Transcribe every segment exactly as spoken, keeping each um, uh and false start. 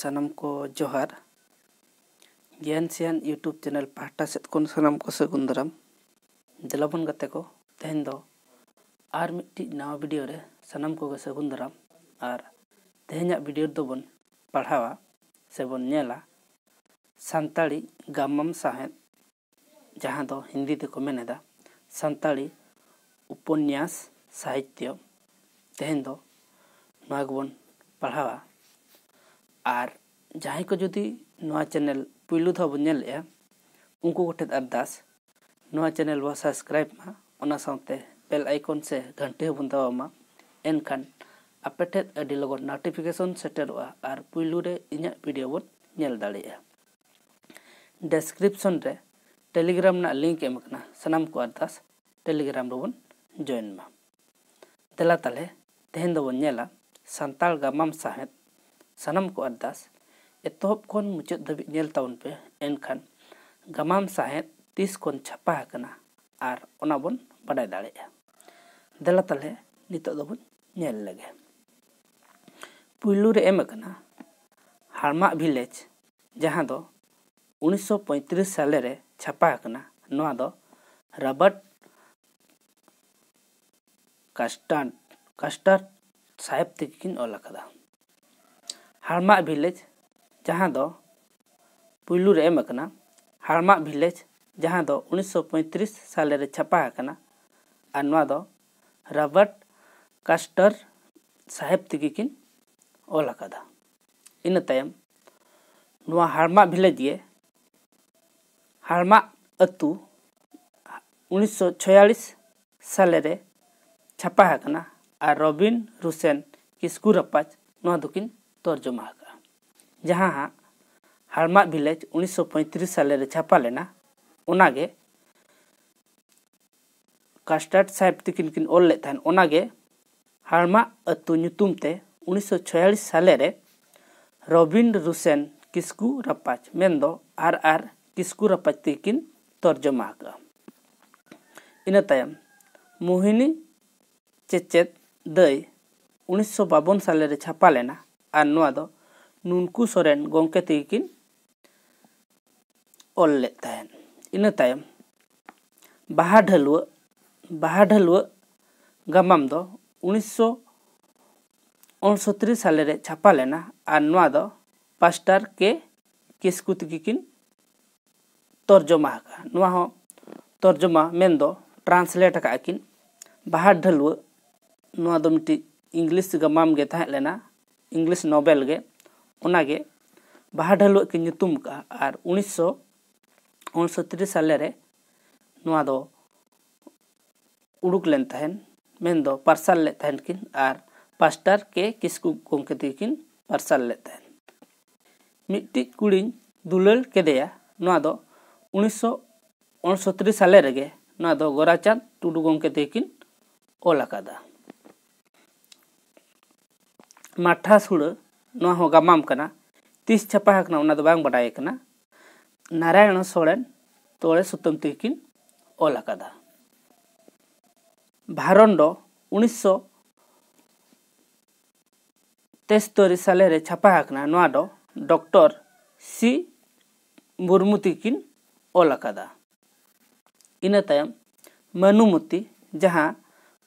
ᱥᱟᱱᱟᱢ ᱠᱚ ᱡᱚᱦᱟᱨ᱾ ᱜᱮᱭᱟᱱ ᱥᱮᱭᱟᱱ YouTube ᱪᱮᱱᱮᱞ ᱯᱟᱦᱴᱟ ᱥᱮᱫ ᱠᱷᱚᱱ ᱥᱟᱱᱟᱢ ᱠᱚ ᱥᱟᱹᱜᱩᱱ ᱫᱟᱨᱟᱢ᱾ ᱫᱮᱞᱟᱵᱚᱱ ᱜᱟᱛᱮ ᱠᱚ, ᱛᱮᱦᱮᱧ ᱫᱚ ᱟᱨ ᱢᱤᱫᱴᱤᱡ ᱱᱟᱣᱟ ᱵᱷᱤᱰᱤᱭᱳ ᱨᱮ ᱥᱟᱱᱟᱢ ᱠᱚᱜᱮ ᱥᱟᱹᱜᱩᱱ ᱫᱟᱨᱟᱢ᱾ ᱟᱨ ᱛᱮᱦᱮᱧᱟᱜ ᱵᱷᱤᱰᱤᱭᱳ ᱨᱮᱫᱚ ᱵᱚᱱ ᱯᱟᱲᱦᱟᱣᱟ ᱥᱮ ᱵᱚᱱ ᱧᱮᱞᱟ ᱥᱟᱱᱛᱟᱲᱤ ᱜᱟᱢᱟᱢ ᱥᱟᱶᱦᱮᱫ, ᱡᱟᱦᱟᱸ ᱫᱚ ᱦᱤᱱᱫᱤ ᱛᱮᱠᱚ ᱢᱮᱱ ᱮᱫᱟ ᱥᱟᱱᱛᱟᱲᱤ ᱩᱯᱚᱱᱭᱟᱥ ᱥᱟᱦᱤᱛᱭᱚ᱾ ᱛᱮᱦᱮᱧ ᱫᱚ ᱱᱚᱣᱟ ᱜᱮᱵᱚᱱ ᱯᱟᱲᱦᱟᱣᱟ᱾ ᱟᱨ ᱡᱟᱦᱟᱸᱭ ᱠᱚ ᱡᱩᱫᱤ ᱱᱚᱣᱟ ᱪᱮᱱᱮᱞ ᱯᱩᱭᱞᱩ ᱫᱷᱟᱣ ᱵᱚᱱ ᱧᱮᱞᱮᱫᱼᱟ, ᱩᱱᱠᱩ ᱠᱚᱴᱷᱮᱱ ᱟᱨᱫᱟᱥ, ᱱᱚᱣᱟ ᱪᱮᱱᱮᱞ ᱵᱚ ᱥᱟᱵᱥᱠᱨᱟᱭᱤᱵ ᱢᱟ, ᱚᱱᱟ ᱥᱟᱶᱛᱮ ᱵᱮᱞ ᱟᱭᱠᱚᱱ ᱥᱮ ᱜᱷᱟᱱᱴᱤ ᱦᱚᱸᱵᱚᱱ ᱫᱟᱵᱟᱣ ᱢᱟ᱾ ᱮᱱᱠᱷᱟᱱ ᱟᱯᱮ ᱴᱷᱮᱱ ᱟᱹᱰᱤ ᱞᱚᱜᱚᱱ ᱱᱳᱴᱤᱯᱷᱤᱠᱮᱥᱚᱱ ᱥᱮᱴᱮᱨᱚᱜᱼᱟ ᱟᱨ ᱯᱩᱭᱞᱩ ᱨᱮ ᱤᱧᱟᱹᱜ ᱵᱷᱤᱰᱤᱭᱳ ᱵᱚᱱ ᱧᱮᱞ ᱫᱟᱲᱮᱭᱟᱜᱼᱟ᱾ ᱰᱮᱥᱠᱨᱤᱯᱥᱚᱱ ᱨᱮ ᱴᱮᱞᱤᱜᱨᱟᱢ ᱨᱮᱱᱟᱜ ᱞᱤᱝᱠ ᱮᱢ ᱟᱠᱟᱱᱟ᱾ ᱥᱟᱱᱟᱢ ᱠᱚ ᱟᱨᱫᱟᱥ ᱴᱮᱞᱤᱜᱨᱟᱢ ᱨᱮᱵᱚᱱ ᱡᱚᱭᱮᱱ ᱢᱟ᱾ ᱫᱮᱞᱟ ᱛᱟᱦᱞᱮ, ᱛᱮᱦᱮᱧ ᱫᱚᱵᱚᱱ ᱧᱮᱞᱟ ᱥᱟᱱᱛᱟᱲ ᱜᱟᱢᱟᱢ ᱥᱟᱶᱦᱮᱫ᱾ ᱥᱟᱱᱟᱢ ᱠᱚ ᱟᱨᱫᱟᱥ ᱮᱛᱚᱦᱚᱵ ᱠᱷᱚᱱ ᱢᱩᱪᱟᱹᱫ ᱫᱷᱟᱹᱵᱤᱡ ᱧᱮᱞ ᱛᱟᱵᱚᱱ ᱯᱮ, ᱮᱱᱠᱷᱟᱱ ᱜᱟᱢᱟᱢ ᱥᱟᱶᱦᱮᱫ ᱛᱤᱥ ᱠᱷᱚᱱ ᱪᱷᱟᱯᱟ ᱟᱠᱟᱱᱟ ᱟᱨ ᱚᱱᱟ ᱵᱚᱱ ᱵᱟᱰᱟᱭ ᱫᱟᱲᱮᱭᱟᱜᱼᱟ᱾ ᱫᱮᱞᱟ ᱛᱟᱦᱞᱮ, ᱱᱤᱛᱚᱜ ᱫᱚᱵᱚᱱ ᱧᱮᱞ ᱞᱮᱜᱮ᱾ ᱯᱩᱭᱞᱩ ᱨᱮ ᱮᱢ ᱟᱠᱟᱱᱟ ᱦᱟᱲᱢᱟᱜ ᱵᱷᱤᱞᱮᱡᱽ, ᱡᱟᱦᱟᱸ ᱫᱚ ᱩᱱᱤᱥᱥᱚ ᱯᱚᱸᱭᱛᱨᱤᱥ ᱥᱟᱞᱮ ᱨᱮ ᱪᱷᱟᱯᱟ ᱟᱠᱟᱱᱟ᱾ ᱱᱚᱣᱟ ᱫᱚ ᱨᱟᱵᱟᱨᱴ ᱠᱟᱥᱴᱟᱨᱰ ᱠᱟᱥᱴᱟᱨᱰ ᱥᱟᱦᱮᱵᱽ ᱛᱮᱜᱮ ᱠᱤᱱ ᱚᱞ ᱟᱠᱟᱫᱟ᱾ ᱦᱟᱲᱢᱟᱜ ᱵᱷᱤᱞᱮᱡᱽ, ᱡᱟᱦᱟᱸ ᱫᱚ ᱯᱩᱭᱞᱩ ᱨᱮ ᱮᱢ ᱟᱠᱟᱱᱟ ᱦᱟᱲᱢᱟᱜ ᱵᱷᱤᱞᱮᱡᱽ, ᱡᱟᱦᱟᱸ ᱫᱚ ᱩᱱᱤᱥᱥᱚ ᱯᱚᱸᱭᱛᱨᱤᱥ ᱥᱟᱞᱮ ᱨᱮ ᱪᱷᱟᱯᱟ ᱟᱠᱟᱱᱟ᱾ ᱟᱨ ᱱᱚᱣᱟ ᱫᱚ ᱨᱟᱵᱟᱨᱴ ᱠᱟᱥᱴᱟᱨ ᱥᱟᱦᱮᱵᱽ ᱛᱮᱜᱮ ᱠᱤᱱ ᱚᱞ ᱟᱠᱟᱫᱟ᱾ ᱤᱱᱟᱹ ᱛᱟᱭᱚᱢ ᱱᱚᱣᱟ ᱦᱟᱲᱢᱟᱜ ᱵᱷᱤᱞᱮᱡᱽ ᱜᱮ, ᱦᱟᱲᱢᱟᱜ ᱟᱹᱛᱩ ᱩᱱᱤᱥᱥᱚ ᱪᱷᱚᱭᱟᱞᱤᱥ ᱥᱟᱞᱮ ᱨᱮ ᱪᱷᱟᱯᱟ ᱟᱠᱟᱱᱟ ᱟᱨ ᱨᱚᱵᱤᱱ ᱨᱩᱥᱮᱱ ᱠᱤᱥᱠᱩ ᱨᱟᱯᱟᱡᱽ ᱱᱚᱣᱟ ᱫᱚᱠᱤᱱ ᱛᱚᱨᱡᱚᱢᱟ ᱟᱠᱟᱫᱼᱟ᱾ ᱡᱟᱦᱟᱸ ᱦᱟᱸᱜ ᱦᱟᱲᱢᱟᱜ ᱵᱷᱤᱞᱮᱡᱽ ᱩᱱᱤᱥᱥᱚ ᱯᱚᱸᱭᱛᱨᱤᱥ ᱥᱟᱞᱮ ᱨᱮ ᱪᱷᱟᱯᱟ ᱞᱮᱱᱟ, ᱚᱱᱟᱜᱮ ᱠᱟᱥᱴᱟᱨᱰ ᱥᱟᱦᱮᱵᱽ ᱛᱤᱠᱤᱱ ᱠᱤᱱ ᱚᱞ ᱞᱮᱫ ᱛᱟᱦᱮᱸᱫ, ᱚᱱᱟᱜᱮ ᱦᱟᱲᱢᱟᱜ ᱟᱹᱛᱩ ᱧᱩᱛᱩᱢ ᱛᱮ ᱩᱱᱤᱥᱥᱚ ᱪᱷᱚᱭᱟᱞᱤᱥ ᱥᱟᱞᱮ ᱨᱮ ᱨᱚᱵᱤᱱ ᱨᱩᱥᱮᱱ ᱠᱤᱥᱠᱩ ᱨᱟᱯᱟᱡᱽ, ᱢᱮᱱᱫᱚ ᱟᱨ ᱟᱨ ᱠᱤᱥᱠᱩ ᱨᱟᱯᱟᱡᱽ ᱛᱮᱠᱤᱱ ᱛᱚᱨᱡᱚᱢᱟ ᱟᱠᱟᱫᱼᱟ᱾ ᱤᱱᱟᱹ ᱛᱟᱭᱚᱢ ᱢᱳᱦᱤᱱᱤ ᱪᱮᱪᱮᱫ ᱫᱟᱹᱭ ᱩᱱᱤᱥᱥᱚ ᱵᱟᱵᱚᱱ ᱥᱟᱞᱮ ᱨᱮ ᱪᱷᱟᱯᱟ ᱞᱮᱱᱟ ᱟᱨ ᱱᱚᱣᱟ ᱫᱚ ᱱᱩᱱᱠᱩ ᱥᱚᱨᱮᱱ ᱜᱚᱢᱠᱮ ᱛᱮᱜᱮ ᱠᱤᱱ ᱚᱞ ᱞᱮᱫ ᱛᱟᱦᱮᱸᱫ᱾ ᱤᱱᱟᱹ ᱛᱟᱭᱚᱢ ᱵᱟᱦᱟ ᱰᱷᱟᱹᱞᱩᱣᱟᱹᱜ, ᱵᱟᱦᱟ ᱰᱷᱟᱹᱞᱩᱣᱟᱹᱜ ᱜᱟᱢᱟᱢ ᱫᱚ ᱩᱱᱤᱥᱥᱚ ᱩᱱᱥᱚᱛᱨᱤ ᱥᱟᱞᱮ ᱨᱮ ᱪᱷᱟᱯᱟ ᱞᱮᱱᱟ ᱟᱨ ᱱᱚᱣᱟ ᱫᱚ ᱯᱟᱥᱴᱟᱨ ᱠᱮ ᱠᱤᱥᱠᱩ ᱛᱮᱜᱮ ᱠᱤᱱ ᱛᱚᱨᱡᱚᱢᱟ ᱟᱠᱟᱫᱼᱟ᱾ ᱱᱚᱣᱟ ᱦᱚᱸ ᱛᱚᱨᱡᱚᱢᱟ ᱢᱮᱱᱫᱚ translate ᱟᱠᱟᱫᱼᱟ ᱠᱤᱱ᱾ ᱵᱟᱦᱟ ᱰᱷᱟᱹᱞᱩᱣᱟᱹᱜ, ᱱᱚᱣᱟ ᱫᱚ ᱢᱤᱫᱴᱤᱡ English ᱜᱟᱢᱟᱢ ᱜᱮ ᱛᱟᱦᱮᱸ ᱞᱮᱱᱟ, English novel ᱜᱮ, ᱚᱱᱟᱜᱮ ᱵᱟᱦᱟ ᱰᱷᱟᱹᱞᱩᱣᱟᱹᱜ ᱠᱤᱱ ᱧᱩᱛᱩᱢ ᱟᱠᱟᱫᱼᱟ᱾ ᱟᱨ ᱩᱱᱤᱥᱥᱚ ᱩᱱᱥᱚᱛᱨᱤ ᱥᱟᱞᱮ ᱨᱮ ᱱᱚᱣᱟ ᱫᱚ ᱩᱰᱩᱠ ᱞᱮᱱ ᱛᱟᱦᱮᱱ, ᱢᱮᱱᱫᱚ ᱯᱟᱨᱥᱟᱞ ᱞᱮᱫ ᱛᱟᱦᱮᱱ ᱠᱤᱱ ᱟᱨ ᱯᱟᱥᱴᱟᱨ ᱠᱮ ᱠᱤᱥᱠᱩ ᱜᱚᱢᱠᱮ ᱛᱮᱜᱮ ᱠᱤᱱ ᱯᱟᱨᱥᱟᱞ ᱞᱮᱫ ᱛᱟᱦᱮᱱ᱾ ᱢᱤᱫᱴᱤᱡ ᱠᱩᱲᱤᱧ ᱫᱩᱞᱟᱹᱲ ᱠᱮᱫᱮᱭᱟ, ᱱᱚᱣᱟ ᱫᱚ ᱩᱱᱤᱥᱥᱚ ᱩᱱᱥᱚᱛᱨᱤ ᱥᱟᱞᱮ ᱨᱮᱜᱮ ᱱᱚᱣᱟ ᱫᱚ ᱜᱳᱨᱟᱪᱟᱸᱫᱽ ᱴᱩᱰᱩ ᱜᱚᱢᱠᱮ ᱛᱮᱜᱮ ᱠᱤᱱ ᱚᱞ ᱟᱠᱟᱫᱟ᱾ ᱢᱟᱴᱷᱟ ᱥᱩᱲᱟᱹ, ᱱᱚᱣᱟ ᱦᱚᱸ ᱜᱟᱢᱟᱢ ᱠᱟᱱᱟ, ᱛᱤᱥ ᱪᱷᱟᱯᱟ ᱟᱠᱟᱱᱟ ᱚᱱᱟ ᱫᱚ ᱵᱟᱝ ᱵᱟᱰᱟᱭ ᱠᱟᱱᱟ᱾ ᱱᱟᱨᱟᱭᱚᱬ ᱥᱚᱨᱮᱱ ᱛᱚᱲᱮ ᱥᱩᱛᱟᱹᱢ ᱛᱮᱜᱮ ᱠᱤᱱ ᱚᱞ ᱟᱠᱟᱫᱟ᱾ ᱵᱷᱟᱨᱚᱱᱰᱚ ᱩᱱᱤᱥᱥᱚ ᱛᱮᱥᱛᱳᱨᱤ ᱥᱟᱞᱮ ᱨᱮ ᱪᱷᱟᱯᱟ ᱟᱠᱟᱱᱟ, ᱱᱚᱣᱟ ᱫᱚ ᱰᱚᱠᱴᱚᱨ ᱥᱤ ᱢᱩᱨᱢᱩ ᱛᱮᱜᱮ ᱠᱤᱱ ᱚᱞ ᱟᱠᱟᱫᱟ᱾ ᱤᱱᱟᱹ ᱛᱟᱭᱚᱢ ᱢᱟᱹᱱᱩᱢᱚᱛᱤ, ᱡᱟᱦᱟᱸ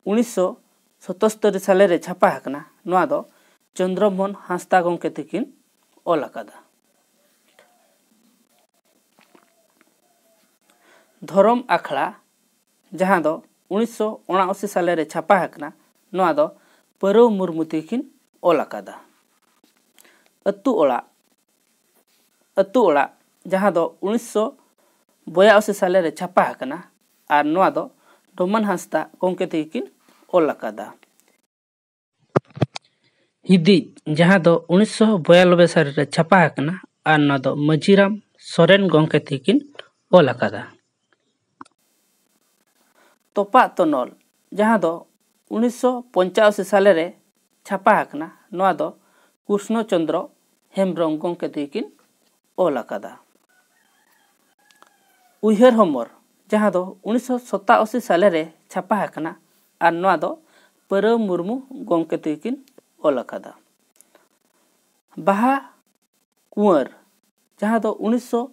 ᱩᱱᱤᱥᱥᱚ ᱥᱚᱛᱚᱥᱛᱳᱨᱤ ᱥᱟᱞᱮ ᱨᱮ ᱪᱷᱟᱯᱟ ᱟᱠᱟᱱᱟ, ᱱᱚᱣᱟ ᱫᱚ ᱪᱚᱱᱫᱨᱚᱢᱳᱦᱚᱱ ᱦᱟᱸᱥᱫᱟ ᱜᱚᱢᱠᱮ ᱛᱮᱜᱮ ᱠᱤᱱ ᱚᱞ ᱟᱠᱟᱫᱟ᱾ ᱫᱷᱚᱨᱚᱢ ᱟᱠᱷᱲᱟ, ᱡᱟᱦᱟᱸ ᱫᱚ ᱩᱱᱤᱥᱥᱚ ᱩᱱᱟᱥᱤ ᱥᱟᱞᱮ ᱨᱮ ᱪᱷᱟᱯᱟ ᱟᱠᱟᱱᱟ, ᱱᱚᱣᱟ ᱫᱚ ᱯᱟᱹᱨᱟᱹᱣ ᱢᱩᱨᱢᱩ ᱛᱮᱜᱮ ᱠᱤᱱ ᱚᱞ ᱟᱠᱟᱫᱟ᱾ ᱟᱹᱛᱩ ᱚᱲᱟᱜ, ᱟᱹᱛᱩ ᱚᱲᱟᱜ, ᱡᱟᱦᱟᱸ ᱫᱚ ᱩᱱᱤᱥᱥᱚ ᱵᱚᱭᱟᱥᱤ ᱥᱟᱞᱮ ᱨᱮ ᱪᱷᱟᱯᱟ ᱟᱠᱟᱱᱟ ᱟᱨ ᱱᱚᱣᱟ ᱫᱚ ᱰᱚᱢᱟᱱ ᱦᱟᱸᱥᱫᱟ ᱜᱚᱢᱠᱮ ᱛᱮᱜᱮ ᱠᱤᱱ ᱚᱞ ᱟᱠᱟᱫᱟ᱾ ᱦᱤᱫᱤᱡ, ᱡᱟᱦᱟᱸ ᱫᱚ ᱩᱱᱤᱥᱥᱚ ᱵᱚᱭᱟᱱᱚᱵᱵᱳᱭ ᱥᱟᱞ ᱨᱮ ᱪᱷᱟᱯᱟ ᱟᱠᱟᱱᱟ ᱟᱨ ᱱᱚᱣᱟ ᱫᱚ ᱢᱟᱹᱡᱷᱤᱨᱟᱢ ᱥᱚᱨᱮᱱ ᱜᱚᱢᱠᱮ ᱛᱮᱜᱮ ᱠᱤᱱ ᱚᱞ ᱟᱠᱟᱫᱟ᱾ ᱛᱚᱯᱟᱜ ᱛᱚᱱᱚᱞ, ᱡᱟᱦᱟᱸ ᱫᱚ ᱩᱱᱤᱥᱥᱚ ᱯᱚᱧᱪᱟᱥᱤ ᱥᱟᱞᱮ ᱨᱮ ᱪᱷᱟᱯᱟ ᱟᱠᱟᱱᱟ, ᱱᱚᱣᱟ ᱫᱚ ᱠᱨᱩᱥᱱᱚ ᱪᱚᱱᱫᱨᱚ ᱦᱮᱢᱵᱨᱚᱢ ᱜᱚᱢᱠᱮ ᱛᱮᱜᱮ ᱠᱤᱱ ᱚᱞ ᱟᱠᱟᱫᱟ᱾ ᱩᱭᱦᱟᱹᱨ ᱦᱚᱢᱚᱨ, ᱡᱟᱦᱟᱸ ᱫᱚ ᱩᱱᱤᱥᱥᱚ ᱥᱟᱛᱟᱥᱤ ᱥᱟᱞᱮ ᱨᱮ ᱪᱷᱟᱯᱟ ᱟᱠᱟᱱᱟ ᱟᱨ ᱱᱚᱣᱟ ᱫᱚ ᱯᱟᱹᱨᱟᱹᱣ ᱢᱩᱨᱢᱩ ᱜᱚᱢᱠᱮ ᱛᱮᱜᱮ ᱠᱤᱱ ᱚᱞ ᱟᱠᱟᱫᱟ᱾ ᱵᱟᱦᱟ ᱠᱩᱸᱣᱟᱨ, ᱡᱟᱦᱟᱸ ᱫᱚ ᱩᱱᱤᱥᱥᱚ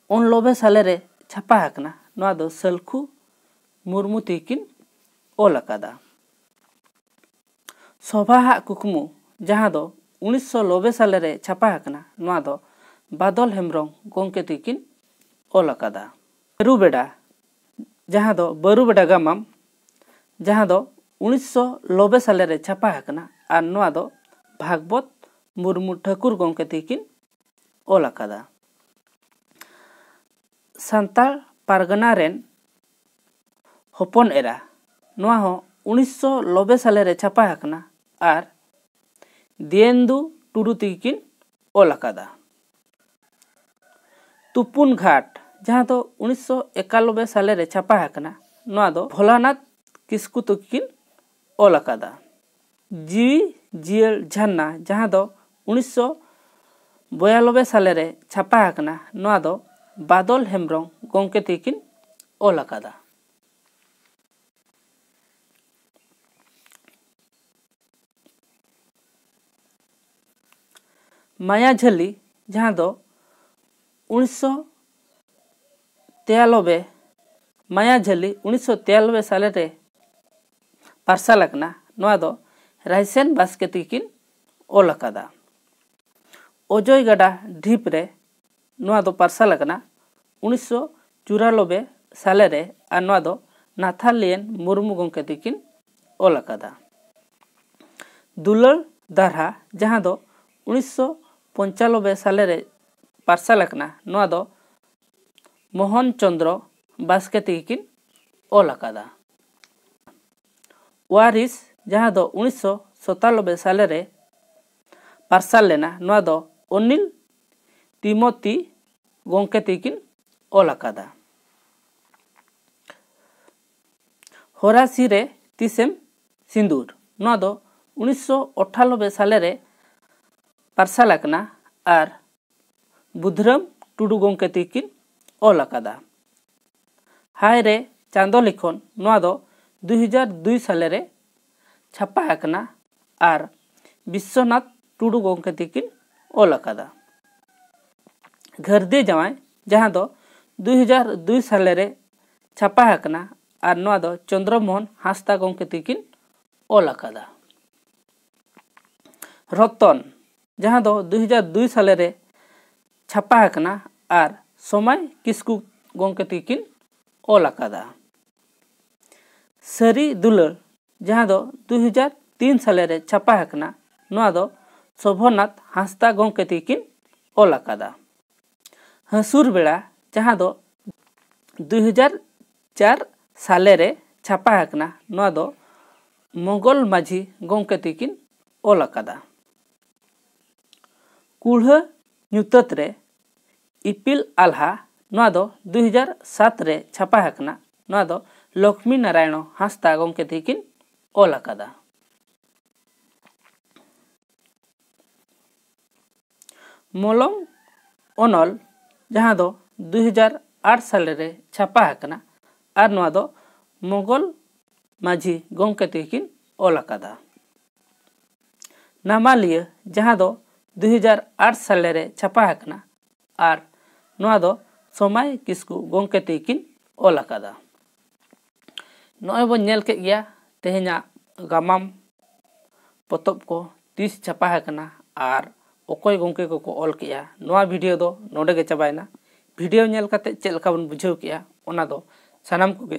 ᱩᱱᱱᱚᱵᱵᱳᱭ ᱥᱟᱞᱮ ᱨᱮ ᱪᱷᱟᱯᱟ ᱟᱠᱟᱱᱟ᱾ ᱱᱚᱣᱟ ᱫᱚ ᱥᱟᱹᱞᱠᱷᱩ ᱢᱩᱨᱢᱩ ᱛᱮᱠᱤᱱ ᱚᱞ ᱟᱠᱟᱫᱟ᱾ ᱥᱚᱵᱷᱟᱣᱟᱜ ᱠᱩᱠᱢᱩ, ᱡᱟᱦᱟᱸ ᱫᱚ ᱩᱱᱤᱥᱥᱚ ᱱᱚᱵᱵᱳᱭ ᱥᱟᱞᱮ ᱨᱮ ᱪᱷᱟᱯᱟ ᱟᱠᱟᱱᱟ, ᱱᱚᱣᱟ ᱫᱚ ᱵᱟᱫᱚᱞ ᱦᱮᱢᱵᱨᱚᱢ ᱜᱚᱢᱠᱮ ᱛᱮᱠᱤᱱ ᱚᱞ ᱟᱠᱟᱫᱟ᱾ ᱵᱟᱹᱨᱩ ᱵᱮᱰᱟ, ᱡᱟᱦᱟᱸ ᱫᱚ ᱵᱟᱹᱨᱩ ᱵᱮᱰᱟ ᱜᱟᱢᱟᱢ, ᱡᱟᱦᱟᱸ ᱫᱚ ᱩᱱᱤᱥᱥᱚ ᱱᱚᱵᱵᱳᱭ ᱥᱟᱞᱮ ᱨᱮ ᱪᱷᱟᱯᱟ ᱟᱠᱟᱱᱟ ᱟᱨ ᱱᱚᱣᱟ ᱫᱚ ᱵᱷᱟᱜᱽᱵᱚᱛ ᱢᱩᱨᱢᱩ ᱴᱷᱟᱹᱠᱩᱨ ᱜᱚᱢᱠᱮ ᱛᱮᱠᱤᱱ ᱚᱞ ᱟᱠᱟᱫᱟ᱾ ᱥᱟᱱᱛᱟᱲ ᱯᱟᱨᱜᱟᱱᱟ ᱨᱮᱱ ᱦᱚᱯᱚᱱ ᱮᱨᱟ, ᱱᱚᱣᱟ ᱦᱚᱸ ᱩᱱᱤᱥᱥᱚ ᱱᱚᱵᱵᱳᱭ ᱥᱟᱞᱮ ᱨᱮ ᱪᱷᱟᱯᱟ ᱟᱠᱟᱱᱟ ᱟᱨ ᱫᱤᱭᱮᱱᱫᱩ ᱴᱩᱰᱩ ᱛᱮᱜᱮ ᱠᱤᱱ ᱚᱞ ᱟᱠᱟᱫᱟ᱾ ᱛᱩᱯᱩᱱ ᱜᱷᱟᱴ, ᱡᱟᱦᱟᱸ ᱫᱚ ᱩᱱᱤᱥᱥᱚ ᱮᱠᱟᱱᱚᱵᱵᱳᱭ ᱥᱟᱞᱮ ᱨᱮ ᱪᱷᱟᱯᱟ ᱟᱠᱟᱱᱟ, ᱱᱚᱣᱟ ᱫᱚ ᱵᱷᱳᱞᱟᱱᱟᱛᱷ ᱠᱤᱥᱠᱩ ᱛᱟᱹᱠᱤᱱ ᱚᱞ ᱟᱠᱟᱫᱟ᱾ ᱡᱤᱣᱤ ᱡᱤᱭᱟᱹᱲ ᱡᱷᱟᱨᱱᱟ, ᱡᱟᱦᱟᱸ ᱫᱚ ᱩᱱᱤᱥᱥᱚ ᱵᱚᱭᱟᱱᱚᱵᱵᱳᱭ ᱥᱟᱞᱮ ᱨᱮ ᱪᱷᱟᱯᱟ ᱟᱠᱟᱱᱟ, ᱱᱚᱣᱟ ᱫᱚ ᱵᱟᱫᱚᱞ ᱦᱮᱢᱵᱨᱚᱢ ᱜᱚᱢᱠᱮ ᱛᱟᱹᱠᱤᱱ ᱚᱞ ᱟᱠᱟᱫᱟ᱾ ᱢᱟᱭᱟᱡᱷᱟᱹᱞᱤ, ᱡᱟᱦᱟᱸ ᱫᱚ ᱩᱱᱤᱥᱥᱚ ᱛᱮᱭᱟᱱᱚᱵᱵᱳᱭ, ᱢᱟᱭᱟᱡᱷᱟᱹᱞᱤ ᱩᱱᱤᱥᱥᱚ ᱛᱮᱭᱟᱱᱚᱵᱵᱳᱭ ᱥᱟᱞᱮ ᱨᱮ ᱯᱟᱨᱥᱟᱞ ᱟᱠᱟᱱᱟ᱾ ᱱᱚᱣᱟ ᱫᱚ ᱨᱟᱭᱥᱮᱱ ᱵᱟᱥᱠᱮ ᱛᱮᱠᱤᱱ ᱚᱞ ᱟᱠᱟᱫᱟ᱾ ᱚᱡᱚᱭ ᱜᱟᱰᱟ ᱰᱷᱤᱯ ᱨᱮ ᱱᱚᱣᱟ ᱫᱚ ᱯᱟᱨᱥᱟᱞ ᱟᱠᱟᱱᱟ ᱩᱱᱤᱥᱥᱚ ᱪᱩᱨᱟᱱᱚᱵᱵᱳᱭ ᱥᱟᱞᱮ ᱨᱮ ᱟᱨ ᱱᱚᱣᱟ ᱫᱚ ᱱᱟᱛᱷᱟᱞᱤᱭᱟᱱ ᱢᱩᱨᱢᱩ ᱜᱚᱢᱠᱮ ᱛᱮᱠᱤᱱ ᱚᱞ ᱟᱠᱟᱫᱟ᱾ ᱫᱩᱞᱟᱹᱲ ᱫᱟᱨᱦᱟ, ᱡᱟᱦᱟᱸ ᱫᱚ ᱩᱱᱤᱥᱥᱚ ᱯᱚᱧᱪᱟᱱᱚᱵᱵᱳᱭ ᱥᱟᱞᱮ ᱨᱮ ᱯᱟᱨᱥᱟᱞ ᱟᱠᱟᱱᱟ, ᱱᱚᱣᱟ ᱫᱚ ᱢᱳᱦᱚᱱ ᱪᱚᱸᱫᱽᱨᱚ ᱵᱟᱥᱠᱮ ᱛᱮᱜᱮ ᱠᱤᱱ ᱚᱞ ᱟᱠᱟᱫᱟ᱾ ᱣᱟᱨᱤᱥ, ᱡᱟᱦᱟᱸ ᱫᱚ ᱩᱱᱤᱥᱥᱚ ᱥᱟᱛᱟᱱᱚᱵᱵᱳᱭ ᱥᱟᱞᱮ ᱨᱮ ᱯᱟᱨᱥᱟᱞ ᱞᱮᱱᱟ, ᱱᱚᱣᱟ ᱫᱚ ᱚᱱᱤᱞ ᱛᱤᱢᱚᱛᱤ ᱜᱚᱢᱠᱮ ᱛᱮᱠᱤᱱ ᱚᱞ ᱟᱠᱟᱫᱟ᱾ ᱦᱚᱨᱟᱥᱤ ᱨᱮ ᱛᱤᱥᱮᱢ ᱥᱤᱸᱫᱩᱨ, ᱱᱚᱣᱟ ᱫᱚ ᱩᱱᱤᱥᱥᱚ ᱟᱴᱷᱟᱱᱚᱵᱵᱳᱭ ᱥᱟᱞᱮ ᱨᱮ ᱯᱟᱨᱥᱟᱞ ᱟᱠᱟᱱᱟ ᱟᱨ ᱵᱩᱫᱷᱨᱟᱢ ᱴᱩᱰᱩ ᱜᱚᱢᱠᱮ ᱛᱮᱠᱤᱱ ᱚᱞ ᱟᱠᱟᱫᱟ᱾ ᱦᱟᱭ ᱨᱮ ᱪᱟᱸᱫᱚ ᱞᱤᱠᱷᱚᱱ, ᱱᱚᱣᱟ ᱫᱚ ᱫᱩᱭ ᱦᱟᱡᱟᱨ ᱫᱩᱭ ᱥᱟᱞᱮ ᱨᱮ ᱪᱷᱟᱯᱟ ᱟᱠᱟᱱᱟ ᱟᱨ ᱵᱤᱥᱥᱚᱱᱟᱛᱷ ᱴᱩᱰᱩ ᱜᱚᱢᱠᱮ ᱛᱤᱠᱤᱱ ᱚᱞ ᱟᱠᱟᱫᱟ᱾ ᱜᱷᱟᱹᱨᱫᱤ ᱡᱟᱶᱟᱭ, ᱡᱟᱦᱟᱸ ᱫᱚ ᱫᱩᱭ ᱦᱟᱡᱟᱨ ᱫᱩᱭ ᱥᱟᱞᱮ ᱨᱮ ᱪᱷᱟᱯᱟ ᱟᱠᱟᱱᱟ ᱟᱨ ᱱᱚᱣᱟ ᱫᱚ ᱪᱚᱱᱫᱨᱚ ᱢᱳᱦᱚᱱ ᱦᱟᱸᱥᱫᱟ ᱜᱚᱢᱠᱮ ᱛᱤᱠᱤᱱ ᱚᱞ ᱟᱠᱟᱫᱟ᱾ ᱨᱚᱛᱚᱱ, ᱡᱟᱦᱟᱸ ᱫᱚ ᱫᱩᱭ ᱦᱟᱡᱟᱨ ᱫᱩᱭ ᱥᱟᱞᱮ ᱨᱮ ᱪᱷᱟᱯᱟ ᱟᱠᱟᱱᱟ ᱟᱨ ᱥᱚᱢᱟᱭ ᱠᱤᱥᱠᱩ ᱜᱚᱢᱠᱮ ᱛᱤᱠᱤᱱ ᱚᱞ ᱟᱠᱟᱫᱟ᱾ ᱥᱟᱹᱨᱤ ᱫᱩᱞᱟᱹᱲ, ᱡᱟᱦᱟᱸ ᱫᱚ ᱫᱩᱭ ᱦᱟᱡᱟᱨ ᱛᱤᱱ ᱥᱟᱞᱮ ᱨᱮ ᱪᱷᱟᱯᱟ ᱟᱠᱟᱱᱟ, ᱱᱚᱣᱟ ᱫᱚ ᱥᱚᱵᱷᱚᱱᱟᱛᱷ ᱦᱟᱸᱥᱫᱟ ᱜᱚᱢᱠᱮ ᱛᱤᱠᱤᱱ ᱚᱞ ᱟᱠᱟᱫᱟ᱾ ᱦᱟᱹᱥᱩᱨ ᱵᱮᱲᱟ, ᱡᱟᱦᱟᱸ ᱫᱚ ᱫᱩᱭ ᱦᱟᱡᱟᱨ ᱪᱟᱨ ᱥᱟᱞᱮ ᱨᱮ ᱪᱷᱟᱯᱟ ᱟᱠᱟᱱᱟ, ᱱᱚᱣᱟ ᱫᱚ ᱢᱚᱝᱜᱚᱞ ᱢᱟᱹᱡᱷᱤ ᱜᱚᱢᱠᱮ ᱛᱤᱠᱤᱱ ᱚᱞ ᱟᱠᱟᱫᱟ᱾ ᱠᱩᱲᱦᱟᱹ ᱧᱩᱛᱟᱹᱛ ᱨᱮ ᱤᱯᱤᱞ ᱟᱞᱦᱟ, ᱱᱚᱣᱟ ᱫᱚ ᱫᱩᱭ ᱦᱟᱡᱟᱨ ᱥᱟᱛ ᱨᱮ ᱪᱷᱟᱯᱟ ᱟᱠᱟᱱᱟ, ᱱᱚᱣᱟ ᱫᱚ ᱞᱚᱠᱷᱢᱤ ᱱᱟᱨᱟᱭᱚᱬ ᱦᱟᱸᱥᱫᱟ ᱜᱚᱢᱠᱮ ᱛᱤᱠᱤᱱ ᱚᱞ ᱟᱠᱟᱫᱟ᱾ ᱢᱚᱞᱚᱝ ᱚᱱᱚᱞ, ᱡᱟᱦᱟᱸ ᱫᱚ ᱫᱩᱭ ᱦᱟᱡᱟᱨ ᱟᱴ ᱥᱟᱞᱮ ᱨᱮ ᱪᱷᱟᱯᱟ ᱟᱠᱟᱱᱟ ᱟᱨ ᱱᱚᱣᱟ ᱫᱚ ᱢᱚᱝᱜᱚᱞ ᱢᱟᱹᱡᱷᱤ ᱜᱚᱢᱠᱮ ᱛᱤᱠᱤᱱ ᱚᱞ ᱟᱠᱟᱫᱟ᱾ ᱱᱟᱢᱟᱞᱤᱭᱟᱹ, ᱡᱟᱦᱟᱸ ᱫᱚ ᱫᱩᱭ ᱦᱟᱡᱟᱨ ᱟᱴ ᱥᱟᱞᱮ ᱨᱮ ᱪᱷᱟᱯᱟ ᱟᱠᱟᱱᱟ ᱟᱨ ᱱᱚᱣᱟ ᱫᱚ ᱥᱚᱢᱟᱭ ᱠᱤᱥᱠᱩ ᱜᱚᱢᱠᱮ ᱛᱤᱠᱤᱱ ᱚᱞ ᱟᱠᱟᱫᱟ᱾ ᱱᱚᱜᱼᱚᱭ ᱵᱚᱱ ᱧᱮᱞ ᱠᱮᱫ ᱜᱮᱭᱟ ᱛᱮᱦᱮᱧᱟᱜ ᱜᱟᱢᱟᱢ ᱯᱚᱛᱚᱵ ᱠᱚ ᱛᱤᱥ ᱪᱷᱟᱯᱟ ᱟᱠᱟᱱᱟ ᱟᱨ ᱚᱠᱚᱭ ᱜᱚᱢᱠᱮ ᱠᱚᱠᱚ ᱚᱞ ᱠᱮᱜᱼᱟ᱾ ᱱᱚᱣᱟ ᱵᱷᱤᱰᱤᱭᱳ ᱫᱚ ᱱᱚᱰᱮ ᱜᱮ ᱪᱟᱵᱟᱭᱮᱱᱟ᱾ ᱵᱷᱤᱰᱤᱭᱳ ᱧᱮᱞ ᱠᱟᱛᱮ ᱪᱮᱫ ᱞᱮᱠᱟ ᱵᱚᱱ ᱵᱩᱡᱷᱟᱹᱣ ᱠᱮᱜᱼᱟ, ᱚᱱᱟ ᱫᱚ ᱥᱟᱱᱟᱢ ᱠᱚᱜᱮ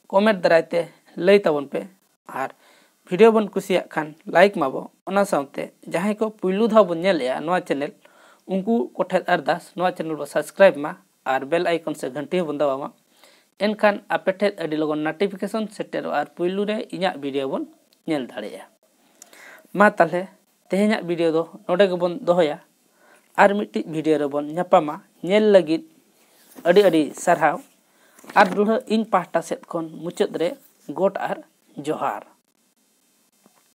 ᱠᱚᱢᱮᱱᱴ ᱫᱟᱨᱟᱭ ᱛᱮ ᱞᱟᱹᱭ ᱛᱟᱵᱚᱱ ᱯᱮ᱾ ᱟᱨ ᱵᱷᱤᱰᱤᱭᱳ ᱵᱚᱱ ᱠᱩᱥᱤᱭᱟᱜ ᱠᱷᱟᱱ ᱞᱟᱭᱤᱠ ᱢᱟᱵᱚ, ᱚᱱᱟ ᱥᱟᱶᱛᱮ ᱡᱟᱦᱟᱸᱭ ᱠᱚ ᱯᱩᱭᱞᱩ ᱫᱷᱟᱣ ᱵᱚᱱ ᱧᱮᱞᱮᱜᱼᱟ ᱱᱚᱣᱟ ᱪᱮᱱᱮᱞ, ᱩᱱᱠᱩ ᱠᱚᱴᱷᱮᱱ ᱟᱨᱫᱟᱥ ᱱᱚᱣᱟ ᱪᱮᱱᱮᱞ ᱵᱚ ᱥᱟᱵᱥᱠᱨᱟᱭᱤᱵ ᱢᱟ ᱟᱨ ᱵᱮᱞ ᱟᱭᱠᱚᱱ ᱥᱮ ᱜᱷᱟᱹᱱᱴᱤ ᱦᱚᱸᱵᱚᱱ ᱫᱟᱵᱟᱣ ᱢᱟ᱾ ᱮᱱᱠᱷᱟᱱ ᱟᱯᱮ ᱴᱷᱮᱱ ᱟᱹᱰᱤ ᱞᱚᱜᱚᱱ ᱱᱳᱴᱤᱯᱷᱤᱠᱮᱥᱚᱱ ᱥᱮᱴᱮᱨᱚᱜᱼᱟ ᱟᱨ ᱯᱩᱭᱞᱩ ᱨᱮ ᱤᱧᱟᱹᱜ ᱵᱷᱤᱰᱤᱭᱳ ᱵᱚᱱ ᱧᱮᱞ ᱫᱟᱲᱮᱭᱟᱜᱼᱟ᱾ ᱢᱟ ᱛᱟᱦᱞᱮ ᱛᱮᱦᱮᱧᱟᱜ ᱵᱷᱤᱰᱤᱭᱳ ᱫᱚ ᱱᱚᱰᱮ ᱜᱮᱵᱚᱱ ᱫᱚᱦᱚᱭᱟ᱾ ᱟᱨ ᱢᱤᱫᱴᱤᱡ ᱵᱷᱤᱰᱤᱭᱳ ᱨᱮᱵᱚᱱ ᱧᱟᱯᱟᱢᱟ᱾ ᱧᱮᱞ ᱞᱟᱹᱜᱤᱫ ᱟᱹᱰᱤ ᱟᱹᱰᱤ ᱥᱟᱨᱦᱟᱣ᱾ ᱟᱨ ᱫᱩᱲᱦᱟᱹ ᱤᱧ ᱯᱟᱦᱴᱟ ᱥᱮᱫ ᱠᱷᱚᱱ ᱢᱩᱪᱟᱹᱫ ᱨᱮ ᱜᱚᱰ ᱟᱨ ᱡᱚᱦᱟᱨ᱾